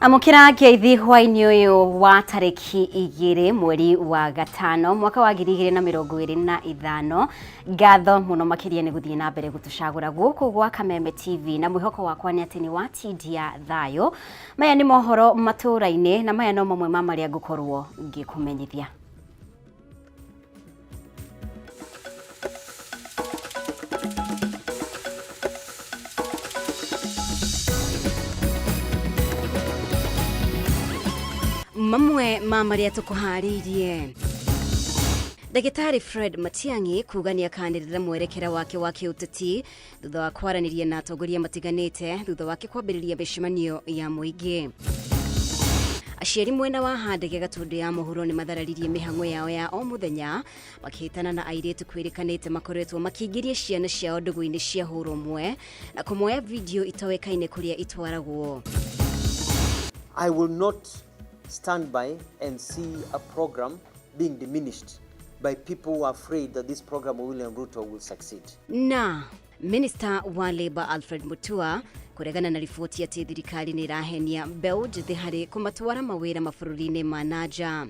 Amũkĩra ngeithi hwainĩ ũyũ wa tarĩki 2 mweri wa 5 mwaka wa 2025. Ngatho mũno makĩria nĩ gũthiĩ na mbere gũtũcagũra gũkũ gwa Kameme TV, na mwĩhoko wakwa nĩ atĩ nĩ watindia thayũ. Maya nĩ mohoro matũũra-inĩ, na maya no mamwe ma marĩa ngũkorwo ngĩkũmenyithia. Mamwe ma marĩa tũkũharĩirie: Ndagĩtarĩ Fred Matiang'i kuga nĩ akanĩrĩra mwerekera wake wa kĩũteti thutha wa kwaranĩria na atongoria matiganĩte thutha wake kwambĩrĩria mĩcemanio ya mũingĩ. Aciari mwena wa Handege Gatũndũ ya mũhuro nĩ mathararirie mĩhang'o yao ya o mũthenya makĩhĩtana na airĩtu kwĩrĩkanĩte makoretwo makĩingĩria ciana ciao ndũgũ-inĩ cia hũra ũmwe na kũmoya video itoĩkaine kũrĩa itwaragwo. I will not stand by and see a program being diminished by people who are afraid that this program of William Ruto will succeed. Na Minista wa Labour Alfred Mutua kũregana na riboti atĩ thirikari nĩ ĩrahenia mbeũ njĩthĩ harĩ kũmatwara mawĩra mabũrũri-inĩ ma na nja.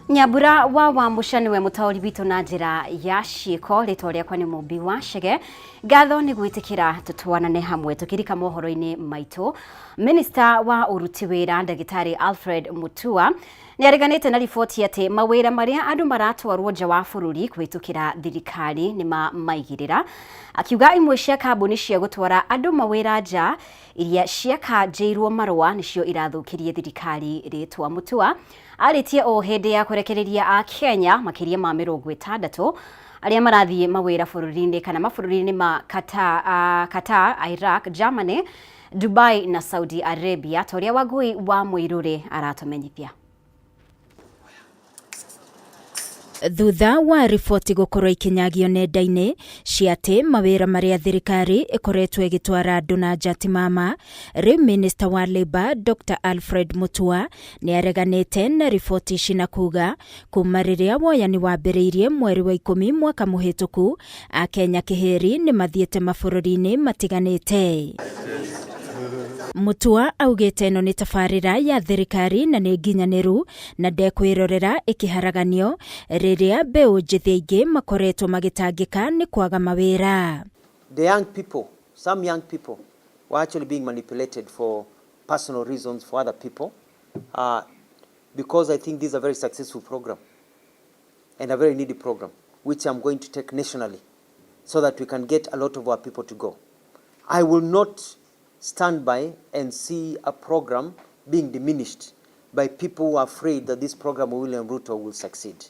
Nyambura wa Wamũca nĩwe mũtaũri witũ na njĩra ya ciĩko. Rĩtwa rĩakwa nĩ Mũmbi wa Chege. Ngatho nĩ gwĩtĩkĩra tũtwarane hamwe tũkĩrika mohoro-inĩ maitũ. Minista wa ũruti wĩra ndagĩtarĩ Alfred Mutua nĩ areganĩte na riboti atĩ mawĩra marĩa andũ maratwarwo nja wa bũrũri kũhĩtũkĩra thirikari nĩ ma maigĩrĩra, akiuga imwe cia kambuni cia gũtwara andũ mawĩra nja iria ciakanjĩirwo marũa nĩcio irathũkirie thirikari rĩtwa. Mutua arĩtie o hĩndĩ ya kũrekereria a Kenya makĩria ma 60 arĩa marathiĩ mawĩra bũrũri-inĩ kana mabũrũri-inĩ ma Qatar, Qatar, Iraq, Germany, Dubai na Saudi Arabia, ta ũrĩa Wangui wa Mũirũrĩ aratũmenyithia. Thutha wa riboti gũkorwo ikinyagio nenda-inĩ cia atĩ mawĩra marĩa thirikari ĩkoretwo ĩgĩtwara andũ na nja ti mama, rĩu Minister wa Labour Dr Alfred Mutua nĩ areganĩte na riboti ici na kuga kuma rĩrĩa woyani wambĩrĩirie mweri wa 10 mwaka mũhĩtũku, Akenya kĩhĩri nĩ mathiĩte mabũrũri-inĩ matiganĩte. Mutua augĩte ĩno nĩ tabarĩra ya thirikari na nĩ nginyanĩru na ndekwĩrorera ĩkĩharaganio rĩrĩa mbeũ njĩthĩ aingĩ makoretwo magĩtangĩka nĩ kwaga mawĩra. The young people, some young people were actually being manipulated for personal reasons for other people, because I think this is a very successful program and a very needy program, which I'm going to take nationally so that we can get a lot of our people to go. I will not stand by and see a program being diminished by people who are afraid that this program of William Ruto will succeed.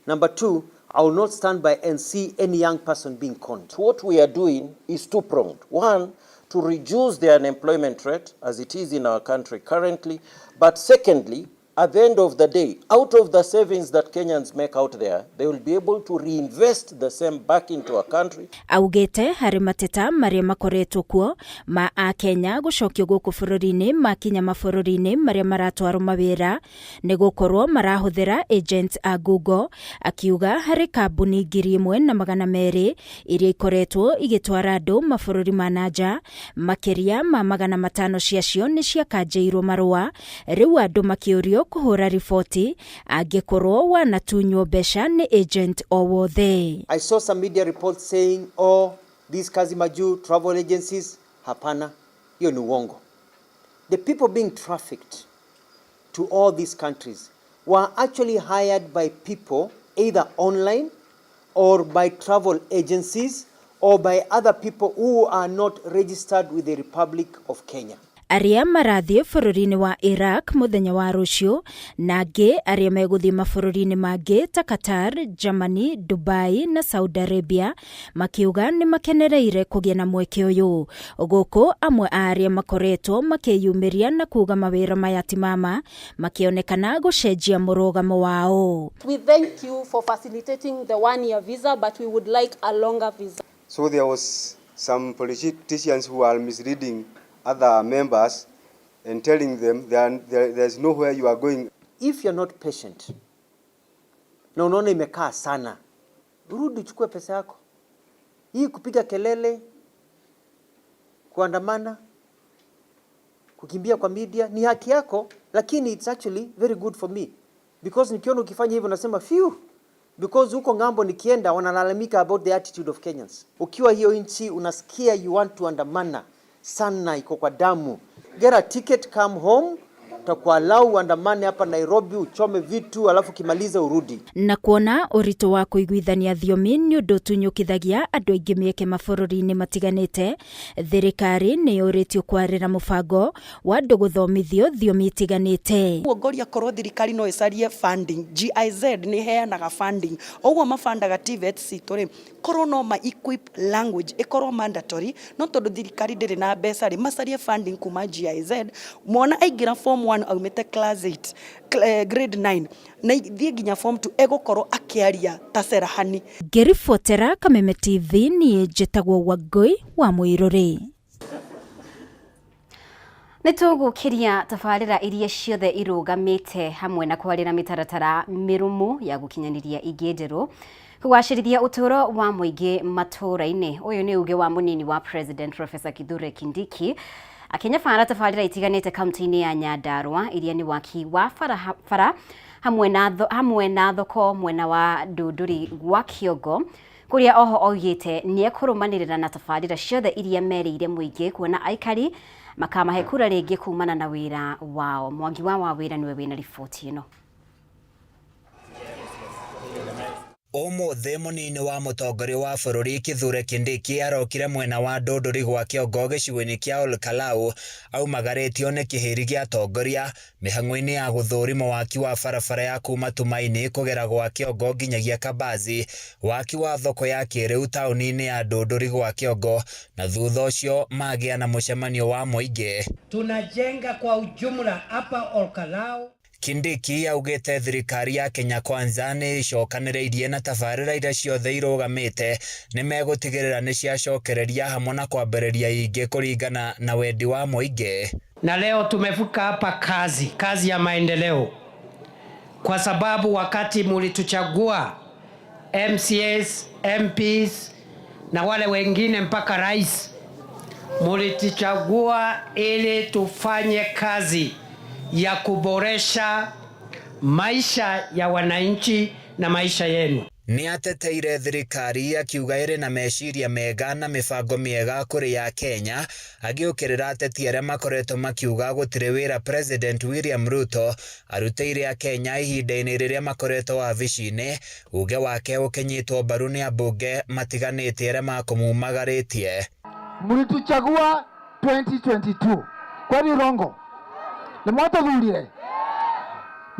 Number two, I will not stand by and see any young person being conned. What we are doing is two-pronged. One, to reduce the unemployment rate as it is in our country currently, but secondly, at the end of the day, out of the savings that Kenyans make out there, they will be able to reinvest the same back into our country. Augĩte harĩ mateta marĩa makoretwo kuo ma Akenya gũcokio gũkũ bũrũri-inĩ makinya mabũrũri-inĩ marĩa maratwarwo mawĩra nĩ gũkorwo marahũthĩra agents a Google, akiuga harĩ kambuni 1200 iria ikoretwo igĩtwara andũ mabũrũri ma na nja, makĩria ma 500 ciacio nĩ ciakanjĩirwo marũa. Rĩu andũ makĩũrio kũhũra riboti angĩkorwo wanatunywo mbeca nĩ agent o wothe. I saw some media reports saying, oh, these Kazi Majuu travel agencies, hapana, hiyo ni uongo. The people being trafficked to all these countries were actually hired by people either online or by travel agencies or by other people who are not registered with the Republic of Kenya. Arĩa marathiĩ bũrũri-inĩ wa Iraq mũthenya wa rũciũ na angĩ arĩa megũthiĩ mabũrũri-inĩ mangĩ ta Qatar, Germany, Dubai na Saudi Arabia makiuga nĩ makenereire kũgĩa na mweke ũyũ. Gũkũ amwe a arĩa makoretwo makĩyumĩria na kuga mawĩra maya ti mama makĩonekana gũcenjia mũrũgamo wao. We thank you for facilitating the 1-year visa, but we would like a longer visa. So there was some politicians who are misleading other members and telling them there's nowhere you are going. If you're not patient, na unaona imekaa sana, rudi uchukue pesa yako. Hii kupiga kelele Kuandamana, kukimbia kwa media ni haki yako, lakini it's actually very good for me because nikiona ukifanya hivyo nasema phew, because huko ng'ambo nikienda wanalalamika about the attitude of Kenyans. Ukiwa hiyo nchi unasikia you want to andamana sana, iko kwa damu. Get a ticket, come home, tutakuallow uandamane hapa Nairobi, uchome vitu, alafu ukimaliza urudi. Na kuona ũritũ wa kũiguithania thiomi nĩ ũndũ ũtunyũkithagia andũ aingĩ mĩeke mabũrũri-inĩ matiganĩte, thirikari nĩ yũrĩtio kwarĩra mũbango wa andũ gũthomithio thiomi itiganĩte. Ũguo ngoria korwo thirikari no ĩcarie funding, GIZ nĩ ĩheanaga funding, ũguo mabandaga TVET citũ rĩ, korwo no ma equip language ĩkorwo mandatory, no tondũ thirikari ndĩrĩ na mbeca rĩ, macarie funding kuma GIZ, mwana aingĩra form 1 aumĩte class 8, grade 9 na thiĩ nginya form 2 egũkorwo akĩaria ta Serahani. Ngĩribotera Kameme TV niĩ njĩtagwo Wangũi wa Mũirũrĩ. Nĩ tũgũkĩria tabarĩra iria ciothe irũgamĩte hamwe na kwarĩra mĩtaratara mĩrũmu ya gũkinyanĩria ingĩ njerũ kũgacĩrithia ũtũũro wa mũingĩ matũũra-inĩ. Ũyũ nĩ uge wa mũnini wa President Professor Kithure Kindiki akĩnyabara tabarĩra itiganĩte kaunti-inĩ ya Nyandarua iria nĩ waki wa bara hamwe na thoko mwena wa Ndunduri gwa Kĩongo, kũrĩa oho augĩte nĩ ekũrũmanĩrĩra na tabarĩra ciothe iria merĩire mũingĩ kuona aikari makamahe kura rĩngĩ kumana na wĩra wao. Mwangi wa Wawĩra nĩwe wĩna riboti ĩno. Ũmũthĩ mũnini wa mũtongoria wa bũrũri Kithure Kindiki arokire mwena wa Ndũndũri gwa Kĩongo gĩcigo-inĩ kĩa Olkalau aumagarĩtio nĩ kĩhĩri gĩa atongoria mĩhang'o-inĩ ya gũthũrima waki wa barabara ya kuma Tumaini kũgera gwa Kĩongo nginyagia Kabazi, waki wa thoko ya kĩrĩu taũni-inĩ ya Ndũndũri gwa Kĩongo, na thutha ũcio magĩa na mũcemanio wa mũingĩ. Tunajenga kwa ujumla hapa Olkalau. Kindiki augĩte thirikari ya Kenya Kwanza nĩ ĩcokanĩrĩirie na tabarĩra iria ciothe irũgamĩte nĩ megũtigĩrĩra nĩ ciacokereria hamwe na kwambĩrĩria ingĩ kũringana na wendi wa mũingĩ. Na leo tumevuka hapa kazi ya maendeleo, kwa sababu wakati mulituchagua MCAs, MPs na wale wengine mpaka rais, mulituchagua ili tufanye kazi ya kuboresha maisha ya wananchi na maisha yenu. Nĩ ateteire thirikari akiuga ĩrĩ na meciria mega na mĩbango mĩega kũrĩ ya Kenya, agĩũkĩrĩra ateti arĩa makoretwo makiuga gũtirĩ wĩra President William Ruto arutĩire Akenya ihinda-inĩ rĩrĩa makoretwo wabici-inĩ, uge wake ũkĩnyitwo mbaru nĩ ambunge matiganĩte arĩa makũmumagarĩtie. Mlituchagua 2022 kweli rongo nĩ mwatũthurire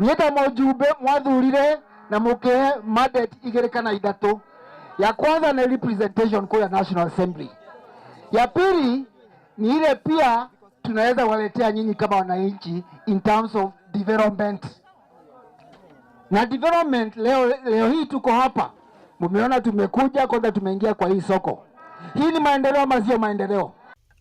niĩ ta mũjumbe mwathurire na mũkĩhe mandate igĩrĩ kana ithatũ. Ya kwanza ni representation kule National Assembly, ya pili ni ile pia tunaweza waletea nyinyi kama wananchi in terms of development. Na development leo hii tuko hapa, mumeona tumekuja kwanza, tumeingia kwa hii soko. Hii ni maendeleo ama sio maendeleo?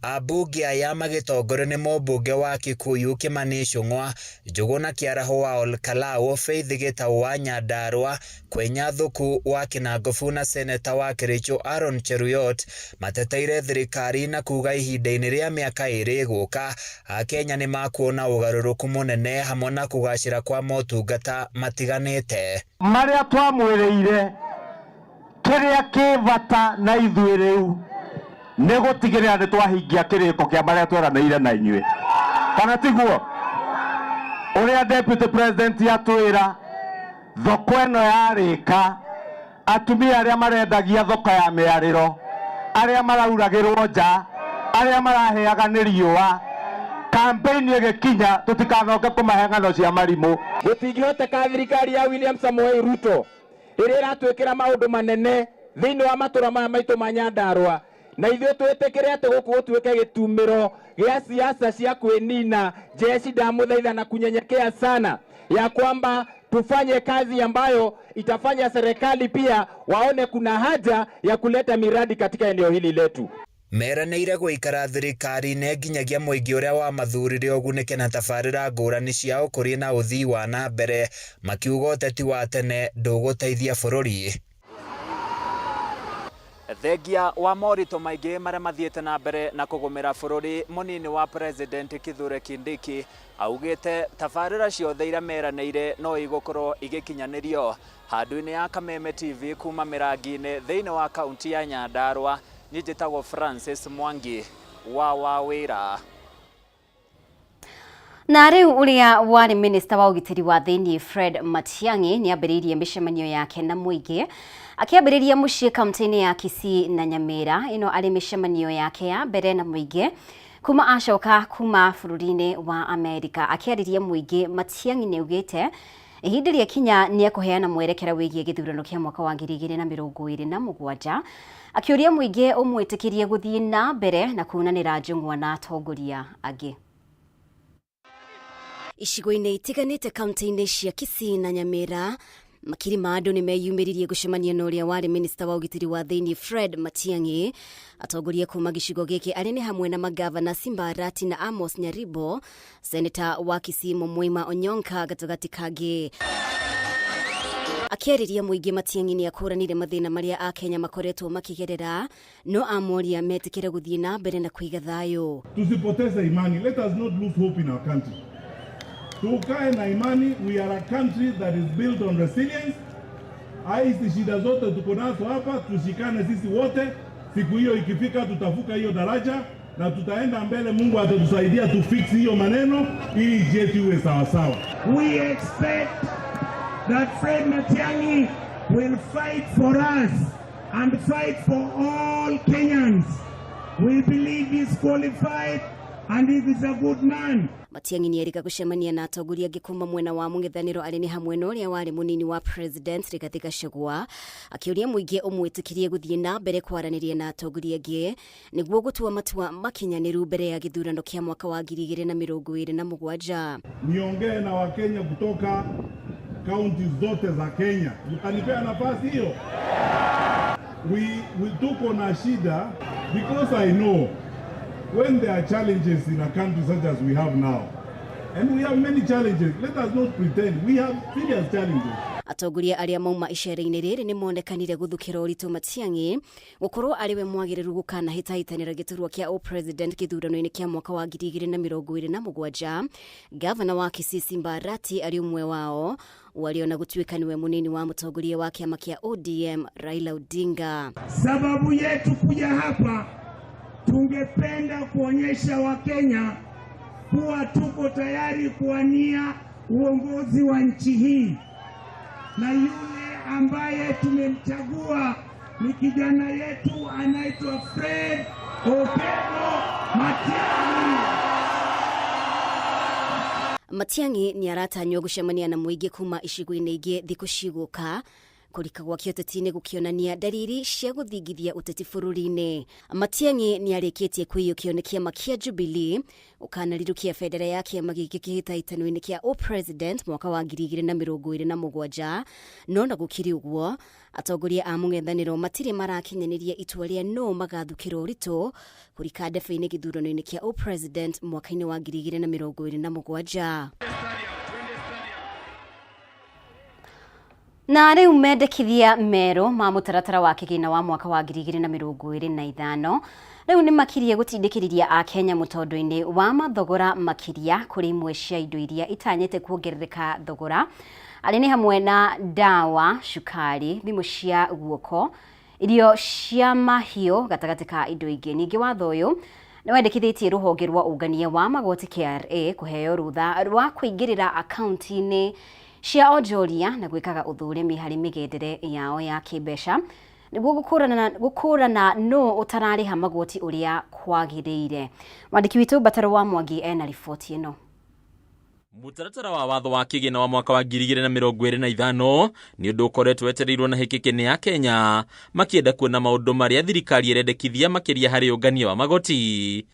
Ambunge aya magĩtongorio nĩ mũmbunge wa Kikuyu Kimani Ichung'wa, Njũgũna Kĩaraho wa Olkalau, Faith Gĩtaũ wa Nyandarua, Kwenya Thuku wa Kinangofu na seneta wa Kericho Aaron Cheruiyot mateteire thirikari na kuga ihinda-inĩ rĩa mĩaka ĩrĩ ĩgũka Akenya nĩ makuona ũgarũrũku mũnene hamwe na kũgacĩra kwa motungata matiganĩte. Marĩa twamwĩrĩire kĩrĩa kĩ bata na ithuĩ rĩu nĩ gũtigĩrĩra nĩ twahingia kĩrĩko kĩa marĩa tweranĩire na inyuĩ, kana tiguo? Ũrĩa Deputy President atwĩra thoko ĩno yarĩka, atumia arĩa marendagia thoko ya mĩarĩro, arĩa marauragĩrwo nja, arĩa maraheaga nĩ riũa, campaign ĩgĩkinya tũtikanoke kũmahe ng'ano cia marimũ. Gũtingĩhoteka thirikari ya William Samoei Ruto ĩrĩa ĩratwĩkĩra maũndũ manene thĩinĩ wa matũra maya maitũ ma Nyandarua, na ithuĩ twĩtĩkĩre atĩ gũkũ gũtuĩke gĩtumĩro gĩa siasa cia kwĩnina. Jeshi ndamũthaitha na kunyenyekea sana ya kwamba tufanye kazi ambayo itafanya serikali pia waone kuna haja ya kuleta miradi katika eneo hili letu. Meranĩire gũikara thirikari-inĩ nginyagia mũingĩ ũrĩa wamathurire ũgunĩke na tabarĩra ngũrani cia ũkũria na ũthii wa na mbere, makiuga ũteti wa tene ndũgũteithia bũrũri. Thengia wa moritũ maingĩ marĩa mathiĩte na mbere na kũgũmĩra bũrũri, mũnini wa President Kithure Kindiki augĩte tabarĩra ciothe iria meranĩire no igũkorwo igĩkinyanĩrio. Handũ-inĩ ya Kameme TV kuma Mĩrangi-inĩ thĩinĩ wa kaunti ya Nyandarua, niĩ njĩtagwo Francis Mwangi wa Wawĩra. Na rĩu ũrĩa warĩ minista wa ũgitĩri wa thĩinĩ Fred Matiang'i nĩ ambĩrĩirie mĩcemanio yake na mũingĩ akĩambĩrĩria mũciĩ kaunti-inĩ ya Kisii na Nyamira. Ĩno arĩ mĩcemanio yake ya mbere na mũingĩ kuma acoka kuma bũrũri-inĩ wa Amerika. Akĩarĩria mũingĩ, Matiang'i nĩ augĩte ihinda rĩakinya nĩ ekũheana mwerekera wĩgiĩ gĩthurano kĩa mwaka wa 2027, akĩũria mũingĩ ũmwĩtĩkĩrie gũthiĩ na mbere na kunanĩra njũng'wa na atongoria angĩ. Icigo-inĩ itiganĩte kaunti-inĩ cia Kisii na Nyamira, makiri ma andũ nĩ meyumĩririe gũcemania na ũrĩa warĩ minista wa ũgitĩri wa thĩinĩ Fred Matiang'i. Atongoria kuma gĩcigo gĩkĩ arĩa nĩ hamwe na magavana Simba Arati na Amos Nyaribo, seneta wa Kisii Mũmũima Onyonka gatagatĩ kangĩ. Akĩarĩria mũingĩ, Matiang'i nĩ akũranire mathĩna marĩa Akenya makoretwo makĩgerera, no amoria metĩkĩre gũthiĩ na mbere na kũiga thayũ. Tusipoteze imani. Let us not lose hope in our country. Tukae na imani. We are a country that is built on resilience. Hizi shida zote tuko nazo hapa, tushikane sisi wote. Siku hiyo ikifika, tutavuka hiyo daraja na tutaenda mbele. Mungu atatusaidia tufix hiyo maneno ili nchi yetu iwe sawasawa. We expect that Fred Matiang'i will fight for us and fight for all Kenyans. We believe he's qualified and he is a good man. Matiang'i nĩ erĩga gũcemania na atongoria angĩ kuma mwena wa mũng'ethanĩro arĩ nĩ hamwe na ũrĩa warĩ mũnini wa President Rigathĩ Gachagua, akĩũria mũingĩ ũmwĩtĩkĩrie gũthiĩ na mbere kwaranĩria na atongoria angĩ nĩguo gũtua matua makinyanĩru mbere ya gĩthurano kĩa mwaka wa 2027. Niongee na Wakenya kutoka kaunti zote za Kenya. Mtanipea nafasi hiyo? We tuko na shida because I know when there are challenges in a country such as we have now, and we have many challenges, let us not pretend, we have serious challenges. Atongoria arĩa mauma icera-inĩ rĩrĩ nĩ monekanire gũthukĩra ũritũ Matiang'i gũkorwo arĩ we mwagĩrĩru gũkanahĩtahĩtanĩra gĩturwa kĩa ũpresident gĩthurano-inĩ kĩa mwaka wa 2027. Gavana wa Kisii Simba Arati arĩ ũmwe wao, warĩ ona gũtuĩka nĩwe mũnini wa mũtongoria wa kĩama kĩa ODM Raila Odinga. Sababu yetu kuja hapa, tungependa kuonyesha Wakenya kuwa tuko tayari kuwania uongozi wa nchi hii, na yule ambaye tumemchagua ni kijana yetu anaitwa Fred Okengo Matiang'i. Matiang'i nĩ aratanywo gũcemania na mũingĩ kuma icigo-inĩ ingĩ thikũ cigũka, kũrika gwake ũteti-inĩ gũkĩonania ndariri cia gũthingithia ũteti bũrũri-inĩ. Matiang'i nĩ arĩkĩtie kwĩiyũkio nĩ kĩama kĩa Jubilee ũkanarirũkia bendera ya kĩama gĩkĩ kĩhĩtahĩtano-inĩ kĩa ũpresident mwaka wa 2027. No na gũkĩrĩ ũguo, atongoria a mũng'ethanĩro matirĩ marakinyanĩria itua rĩa nũ magathukĩra ũritũ kũrika ndebe-inĩ gĩthurano-inĩ kĩa ũpresident mwaka-inĩ wa 2027. Na rĩu mendekithia merũ ma mũtaratara wa kĩgĩna wa mwaka wa 2025 rĩu nĩ makirie gũtindĩkĩrĩria Akenya mũtondo-inĩ wa mathogora makĩria kũrĩ imwe cia indo iria itanyĩte kuongerereka thogora, arĩ nĩ hamwe na ndawa, cukari, thimũ cia guoko, irio cia mahiũ gatagatĩ ka indo ingĩ. Ningĩ watho ũyũ nĩ wendekithĩtie rũhonge rwa ũngania wa magoti KRA kũheo rũtha rwa kũingĩrĩra akaunti-inĩ cia onjoria na gwĩkaga ũthũrimi harĩ mĩgendere yao ya kĩmbeca nĩguo gũkũrana nũ ũtararĩha magoti ũrĩa kwagĩrĩire. Mwandĩki witũ Mbataro wa Mwangi ena riboti ĩno. Mũtaratara wa watho wa kĩgĩna wa mwaka wa 2025 nĩ ũndũ ũkoretwo wetereirwo na hĩkĩkĩ nĩ Akenya makĩenda kuona maũndũ marĩa thirikari ĩrendekithia makĩria harĩ ũngania wa magoti.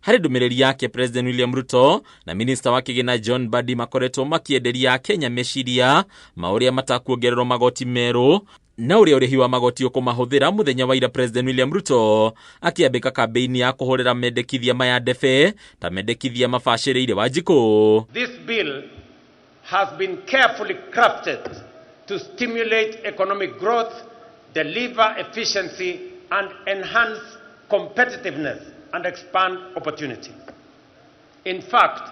Harĩ ndũmĩrĩri yake, President William Ruto na minista wa kĩgĩna John Mbadi makoretwo makĩenderia Akenya meciria ma ũrĩa matakuongererwo magoti merũ na ũrĩa ũrĩhi wa magoti ũkũmahũthĩra. Mũthenya wa ira, President William Ruto akĩambĩka kambĩini ya kũhũrĩra mendekithia maya ndebe ta mendekithia mabacĩrĩire Wanjikũ. This bill has been carefully crafted to stimulate economic growth deliver efficiency, and enhance competitiveness and expand opportunity. In fact,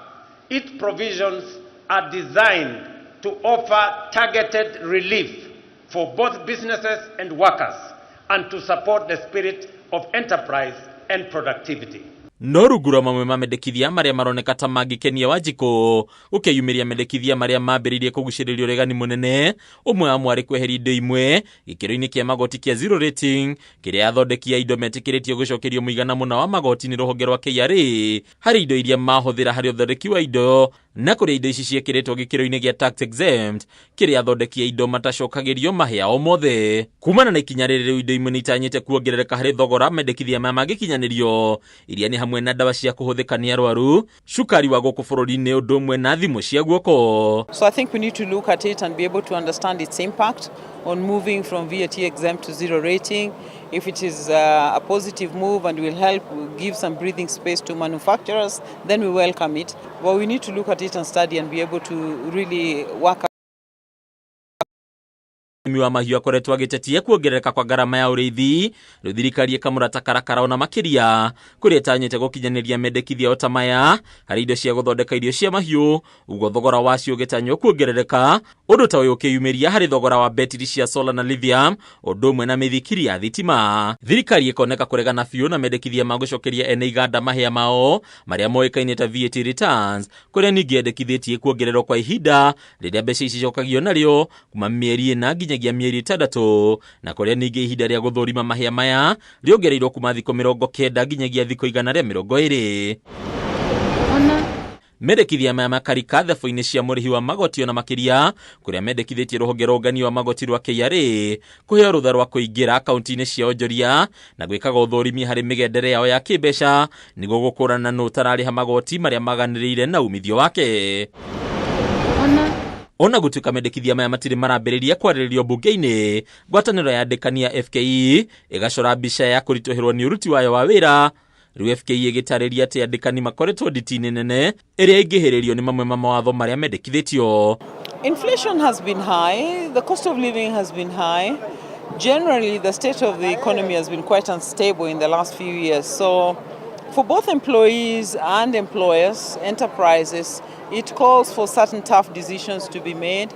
its provisions are designed to offer targeted relief for both businesses and workers and to support the spirit of enterprise and productivity. No rungu rwa mamwe ma mendekithia marĩa maroneka ta mangĩkenia Wanjikũ, gũkĩyumĩria mendekithia marĩa mambĩrĩirie kũgucĩrĩria ũregani mũnene, ũmwe wamo arĩ kweheria indo imwe gĩkĩro-inĩ kĩa magoti kĩa zero rating, kĩrĩa athondeki a indo metĩkĩrĩtio gũcokerio mũigana mũna wa magoti nĩ rũhonge rwa KRA harĩ indo iria mahũthĩra harĩ ũthondeki wa indo, na kũrĩa indo ici ciĩkĩrĩtwo gĩkĩro-inĩ gĩa tax exempt, kĩrĩa athondeki a indo matacokagĩrio mahĩa o mothe. Kumana na ikinya rĩrĩ rĩu indo imwe nĩ itanyĩte kuongerereka harĩ thogora mendekithia maya mangĩkinyanĩrio, iria nĩ hamwe na ndawa cia kũhũthĩka nĩ arwaru, cukari wa gũkũ bũrũri-inĩ ũndũ ũmwe na thimũ cia guoko. So I think we need to look at it and be able to understand its impact on moving from VAT exempt to zero rating. If it is a positive move and will help give some breathing space to manufacturers, then we welcome it. But we need to look at it and study and be able to really work Mũrĩmi wa mahiũ akoretwo agĩtetia kuongerereka kwa ngarama ya ũrĩithi, rĩu thirikari ĩkamũrata karakara ona makĩria, kũrĩa ĩtanyĩte gũkinyanĩria mendekithia o ta maya harĩ indo cia gũthondeka irio cia mahiũ, ũguo thogora wacio ũgĩtanywo kuongerereka, ũndũ ta ũyũ ũkĩyumĩria harĩ thogora wa betiri cia solar na lithium, ũndũ ũmwe na mĩthikiri ya thitima. Thirikari ĩkoneka kũregana biũ na mendekithia ma gũcokeria ene iganda mahĩa mao marĩa moĩkaine ta VAT returns, kũrĩa ningĩ yendekithĩtie kuongererwo kwa ihinda rĩrĩa mbeca ici icokagio narĩo kuma mĩeri 4 nginyagia mĩeri 6, na kũrĩa ningĩ ihinda rĩa gũthũrima mahĩa maya rĩongereirwo kuma thikũ 90 nginyagia thikũ 120. Mendekithia maya makarika thabu-inĩ cia mũrĩhi wa magoti ona makĩria, kũrĩa mendekithĩtie rũhonge rwa ũngania wa magoti rwa KRA kũheo rũtha rwa kũingĩra akaunti-inĩ cia onjoria na gwĩkaga ũthũrimi harĩ mĩgendere yao ya kĩmbeca nĩguo gũkũrana nũ ũtararĩha magoti marĩa maganĩrĩire na umithio wake. Ona gũtuĩka mendekithia maya matirĩ marambĩrĩria kwarĩrĩrio mbunge-inĩ, ngwatanĩro ya andĩkani ya FKE ĩgacora mbica ya kũritũhĩrwo nĩ ũruti wayo wa wĩra. Rĩu FKE ĩgĩtarĩria atĩ andĩkani makoretwo nditi-inĩ nene ĩrĩa ĩngĩhĩrĩrio nĩ mamwe ma mawatho marĩa mendekithĩtio. Inflation has been high, the cost of living has been high. Generally, the state of the economy has been quite unstable in the last few years. So for both employees and employers, enterprises, it calls for certain tough decisions to be made.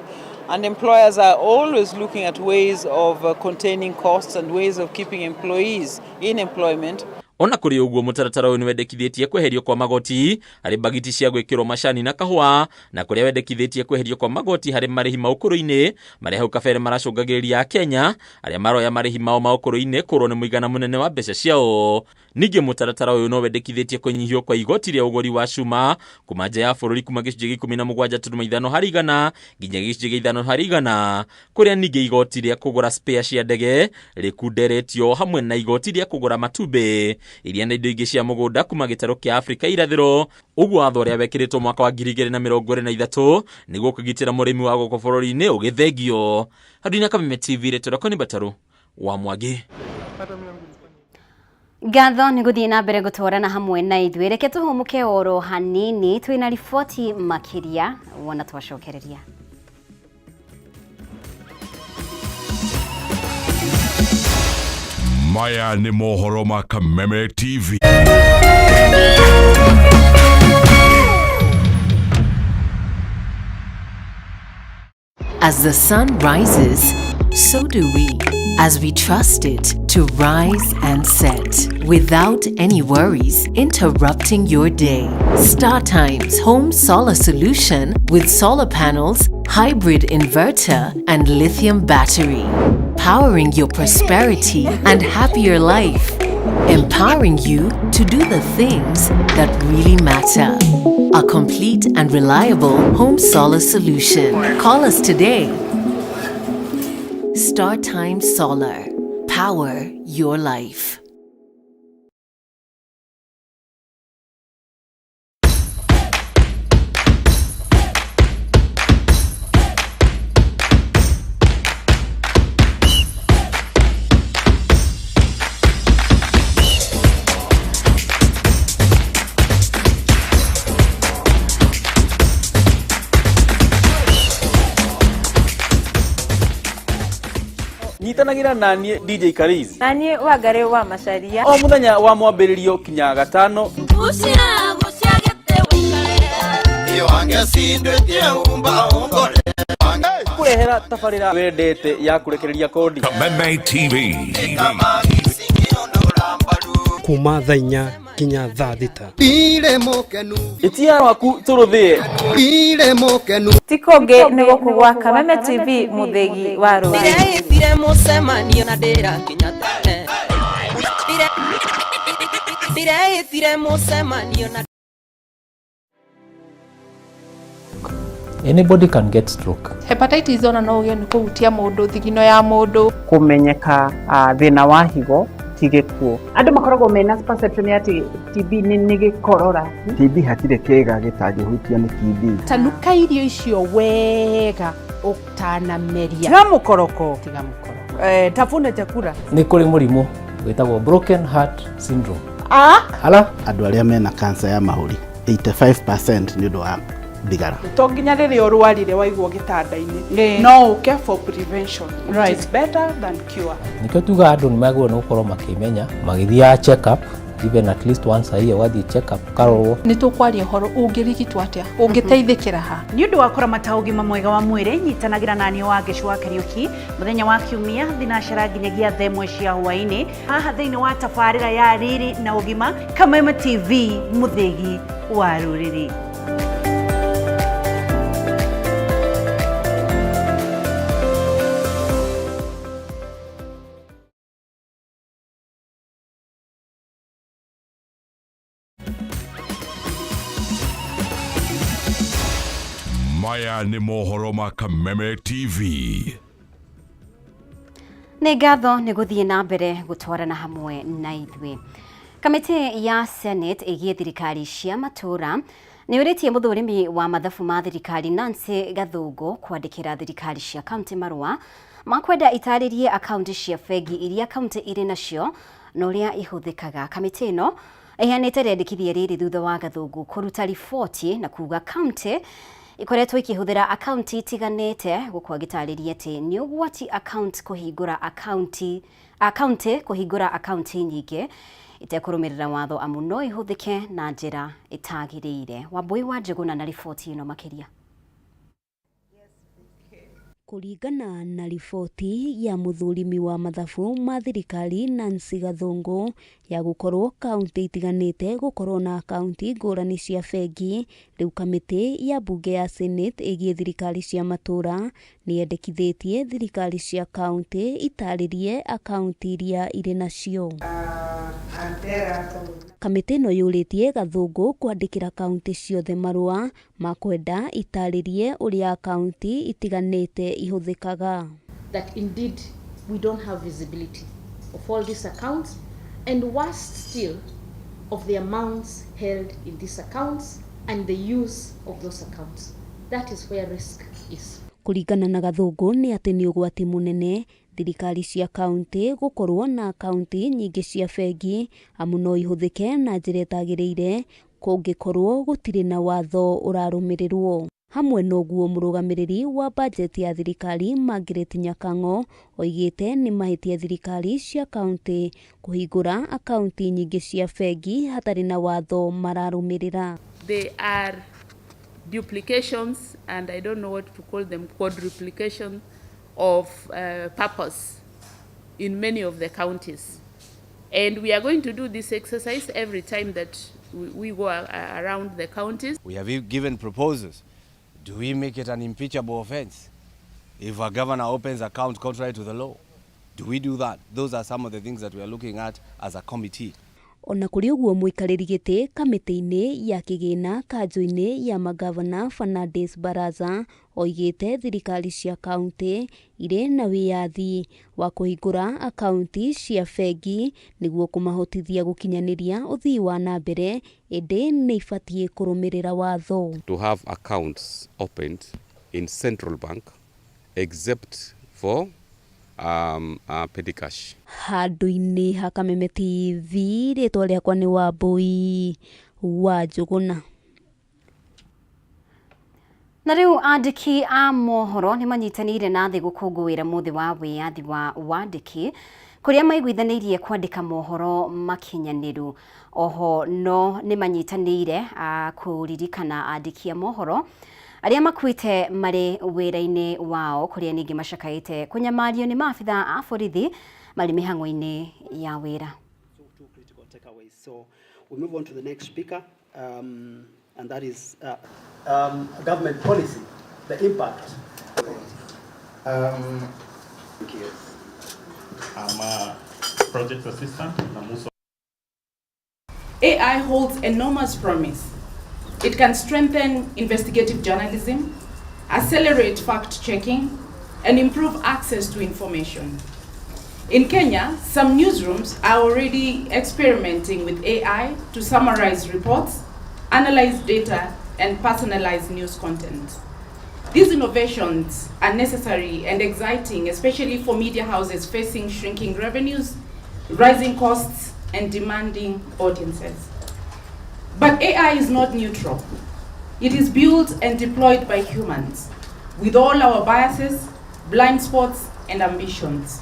And employers are always looking at ways of containing costs and ways of keeping employees in employment. Ona kũrĩ ũguo mũtaratara ũyũ nĩwendekithĩtie kweherio kwa magoti harĩ mbagiti cia gwĩkĩrwo macani na kahũa, na kũrĩa wendekithĩtie kweherio kwa magoti harĩ marĩhi ma ũkũrũ-inĩ marĩa hau kabere maracũngagĩrĩria Akenya arĩa maroya marĩhi mao ma ũkũrũ-inĩ kũrwo nĩ mũigana mũnene wa mbeca ciao. Ningĩ mũtaratara ũyũ no wendekithĩtie kũnyihio kwa igoti rĩa ũgũri wa cuma kuma nja ya bũrũri kuma gĩcunjĩ gĩa 17.5 harĩ igana nginya gĩcunjĩ gĩa 5 harĩ igana, kũrĩa ningĩ igoti rĩa kũgũra spare cia ndege rĩkunderetio hamwe na igoti rĩa kũgũra matumbĩ iria na indo ingĩ cia mũgũnda kuma gĩtarũ kĩa Afrika irathĩro. Ũguo watho ũrĩa wekĩrĩtwo mwaka wa 2023 nĩguo kũgitĩra mũrĩmi wa gũkũ bũrũri-inĩ ũgĩthengio. Handũ-inĩ Kameme TV, rĩtwa rĩakwa nĩ Mbatarũ wa Mwangi. Ngatho nĩ gũthiĩ na mbere gũtwarana hamwe na ithuĩ. Reke tũhũmũke oro hanini, twĩna riboti makĩria wona twacokereria. Maya nĩ mohoro ma Kameme TV. As the sun rises, so do we, as we trust it to rise and set without any worries interrupting your day. StarTimes Home Solar Solution with solar panels, hybrid inverter, and lithium battery, powering your prosperity and happier life, empowering you to do the things that really matter. A complete and reliable home solar solution. Call us today. StarTime Solar. Power your life. Nyitanagĩra naniĩ DJ Kariz na niĩ Wangarĩ wa Macaria o mũthenya wa mwambĩrĩrio kinya gatano. Kũrehera tabarĩra wendete ya kũrekereria kodi. Kameme TV. Kuma thaa 4 nginya thaa 6. Ĩtia waku tũrũthĩe. Ti kũngĩ nĩ gũkũ gwa Kameme TV, mũthĩgi wa rũrĩrĩ. Ndĩreĩtire mũcemanio na ndĩrakinya tene. Ndĩreĩtire mũcemanio na Anybody can get stroke. Hepatitis ona no ũgĩe nĩ kũhutia mũndũ thigino ya mũndũ. Kũmenyeka thĩna wa higo ti gĩkuũ. Andũ makoragwo mena perception ya atĩ TB nĩ gĩkorora. TB hatirĩ kĩĩga gĩtangĩhutio nĩ TB. Tanuka irio icio wega ũtanameria. Tiga mũkoroko. Tiga mũkoroko. Tafuna chakula. Nĩ kũrĩ mũrimũ wĩtagwo broken heart syndrome. Ah? Ala? Andũ arĩa mena cancer ya mahũri 85% nĩ ũndũ wa thigara. To nginya rĩrĩa ũrwarire waigwo gĩtanda-inĩ, no ũke for prevention, which is better than cure. Nĩkĩo tugaga andũ nĩ magĩrĩirwo nĩ gũkorwo makĩmenya magĩthiaga check up even at least once a year, ũgathiĩ check up ũkarorwo. Nĩ tũkwaria ũhoro ũngĩrigitwo atĩa, ũngĩteithĩkĩra ha. Nĩ ũndũ wa kũramata ũgima mwega wa mwĩrĩ, nyitanagĩra na niĩ Wangeci wa Kariũki mũthenya wa Kiumia thinacara nginyagia thaa 1 cia hwaĩ-inĩ haha thĩinĩ wa tabarĩra ya Riri na Ũgima, Kameme TV, mũthĩgi wa rũrĩrĩ. Maya nĩ mohoro ma Kameme TV. Nĩ ngatho nĩ gũthiĩ na mbere gũtwarana hamwe na ithuĩ. Kamĩtĩ ya Senate ĩgiĩ thirikari cia matũũra nĩ ũrĩtie mũthũrimi wa mathabu ma thirikari Nancy Gathũngũ kwandĩkĩra thirikari cia kaunti marũa ma kwenda itarĩrie akaunti cia bengi iria kaunti irĩ nacio na ũrĩa ihũthĩkaga. Kamĩtĩ ĩno ĩheanĩte rĩandĩkithia rĩrĩ thutha wa Gathũngũ kũruta riboti na kuga kaunti ikoretwo ikĩhũthĩra akaunti itiganĩte, gũkũ agĩtarĩria atĩ nĩ ũgwati akaunti kũhingũra akaunti nyingĩ itekũrũmĩrĩra watho amu no ihũthĩke na njĩra ĩtagĩrĩire. Wambui wa Njũgũna na riboti ĩno makĩria. Kũringana na riboti ya mũthũrimi wa mathabu ma thirikari Nancy Gathũngũ ya gũkorwo kaunti itiganĩte gũkorwo na akaunti ngũrani cia bengi, rĩu kamĩtĩ ya mbunge ya Senate ĩgiĩ thirikari cia matũũra nĩ yendekithĩtie thirikari cia kaunti itarĩrie akaunti iria irĩ nacio. Kamĩtĩ ĩno yũrĩtie Gathũngũ kwandĩkĩra kaunti ciothe marũa ma kwenda itarĩrie ũrĩa akaunti itiganĩte ihũthĩkaga. That indeed we don't have visibility of all these accounts, and worse still, of the amounts held in these accounts and the use of those accounts. That is where risk is. Kũringana na Gathũngũ nĩ atĩ nĩ ũgwati mũnene thirikari cia kaunti gũkorwo na akaunti nyingĩ cia bengi amu no ihũthĩke na njĩra ĩtagĩrĩire kũngĩkorwo gũtirĩ na watho ũrarũmĩrĩrwo. Hamwe noguo mũrũgamĩrĩri wa bajeti ya thirikari Margaret Nyakang'o oigĩte nĩ mahĩtia thirikari cia kaunti kũhingũra akaunti nyingĩ cia bengi hatarĩ na watho mararũmĩrĩra. They are duplications and I don't know what to call them, quadruplication of purpose in many of the counties. And we are going to do this exercise every time that we go around the counties. We have given proposals. Do we make it an impeachable offense if a governor opens account contrary to the law? Do we do that? Those are some of the things that we are looking at as a committee. Ona kũrĩ ũguo mũikarĩri gĩtĩ kamĩtĩ-inĩ ya kĩgĩna kanjũ-inĩ ya magavana Fernandes Baraza oigĩte thirikari cia kaunti irĩ na wĩyathi wa kũhingũra akaunti cia bengi nĩguo kũmahotithia gũkinyanĩria ũthii wa na mbere, ĩndĩ nĩ ibatiĩ kũrũmĩrĩra watho. To have accounts opened in central bank except for petty cash. Handũ-inĩ ha Kameme TV, rĩtwa rĩakwa nĩ Wambui wa Njũgũna. Na rĩu andĩki a mohoro nĩ manyitanĩire na thĩ gũkũngũĩra mũthĩ wa wĩyathi wa wandĩki, kũrĩa maiguithanĩirie kwandĩka mohoro makinyanĩru. Oho no nĩ manyitanĩire kũririkana andĩki a mohoro arĩa makuĩte marĩ wĩra-inĩ wao, kũrĩa ningĩ macakaĩte kũnyamario nĩ maabitha a borithi marĩ mĩhang'o-inĩ ya wĩra. Two critical takeaways. So we move on to the next speaker, and that is government policy, the impact. Thank you. I'm a project assistant, Namuso. AI holds enormous promise. It can strengthen investigative journalism, accelerate fact-checking, and improve access to information. In Kenya, some newsrooms are already experimenting with AI to summarize reports, analyze data, and personalize news content. These innovations are necessary and exciting, especially for media houses facing shrinking revenues, rising costs, and demanding audiences. But AI is not neutral. It is built and deployed by humans, with all our biases, blind spots, and ambitions.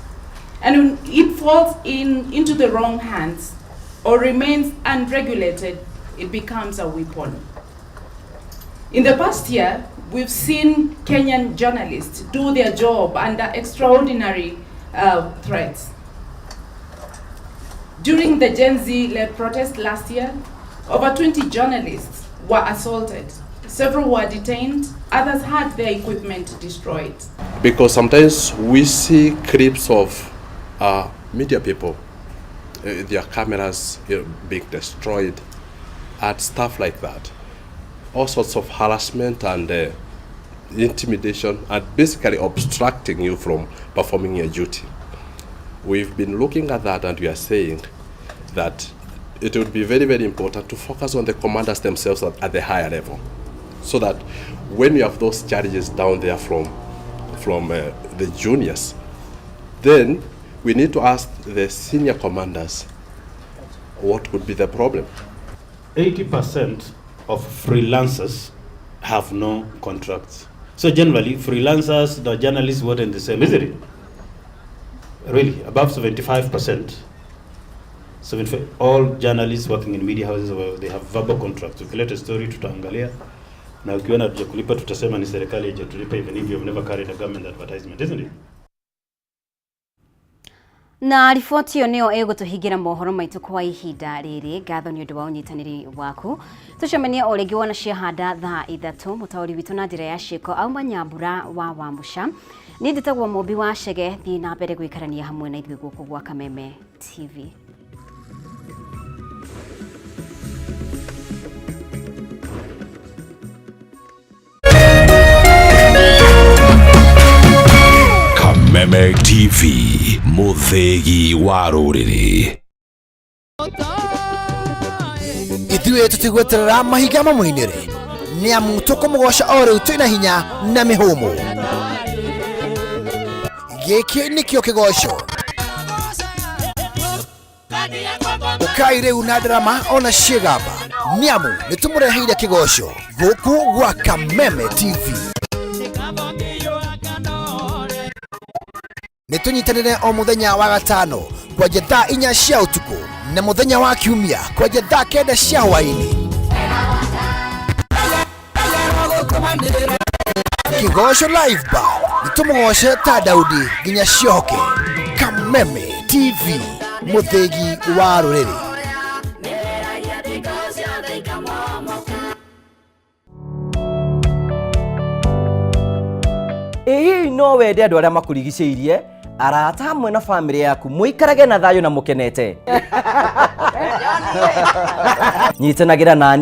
And when it falls into the wrong hands or remains unregulated, it becomes a weapon. In the past year, we've seen Kenyan journalists do their job under extraordinary threats. During the Gen Z-led protest last year, over 20 journalists were assaulted. Several were detained, others had their equipment destroyed. Because sometimes we see clips of media people, their cameras being destroyed, and stuff like that. All sorts of harassment and intimidation and basically obstructing you from performing your duty. We've been looking at that and we are saying that it would be very, very important to focus on the commanders themselves at the higher level, so that when you have those challenges down there from the juniors, then we need to ask the senior commanders what could be the problem. 80% of freelancers have no contracts. So generally, freelancers, the journalists weren't the same, isn't it? Really, above 75%. 75, all journalists working in media houses, they have verbal contracts. Ukileta story tutaangalia, na ukiona hatujakulipa tutasema ni serikali haijatulipa, even if you've never carried a government advertisement, isn't it? Na riboti ĩyo nĩyo ĩgũtũhingĩra mohoro maitũ kwa ihinda rĩrĩ. Ngatho nĩ ũndũ wa ũnyitanĩri waku. Tũcemanie o rĩngĩ wona ciahanda thaa 3. Mũtaũri witũ na njĩra ya ciĩko auma Nyambura wa Wamũca. Niĩ njĩtagwo Mũmbi wa Chege. Thiĩ na mbere gũikarania hamwe na ithuĩ gũkũ gwa Kameme TV. Kameme TV, mũthĩgi wa rũrĩrĩ. Ithuĩ tũtigweterera mahiga mamũinĩre, nĩ amu tũkũmũgoca o rĩu twĩna hinya na mĩhũmũ. Gĩkĩ nĩkĩo kĩgoco. Ũkai rĩu na ndarama ona ciĩgamba, nĩ amu nĩtũmũreheire kĩgoco gũkũ gwa Kameme TV. Nĩtũnyitanĩre o mũthenya wa gatano kwanja thaa 4 cia ũtukũ na mũthenya wa kiumia kwanja thaa 9 cia hwaĩ-inĩ. Kĩgoco Live Band nĩtũmũgoce ta Daudi nginya ciohoke. Kameme TV, mũthĩgi wa rũrĩrĩ. Ĩ no wende andũ arĩa makũrigicĩirie, arata hamwe na famĩlĩ yaku mũikarage na thayũ na mũkenete. Nyitanagĩra nani.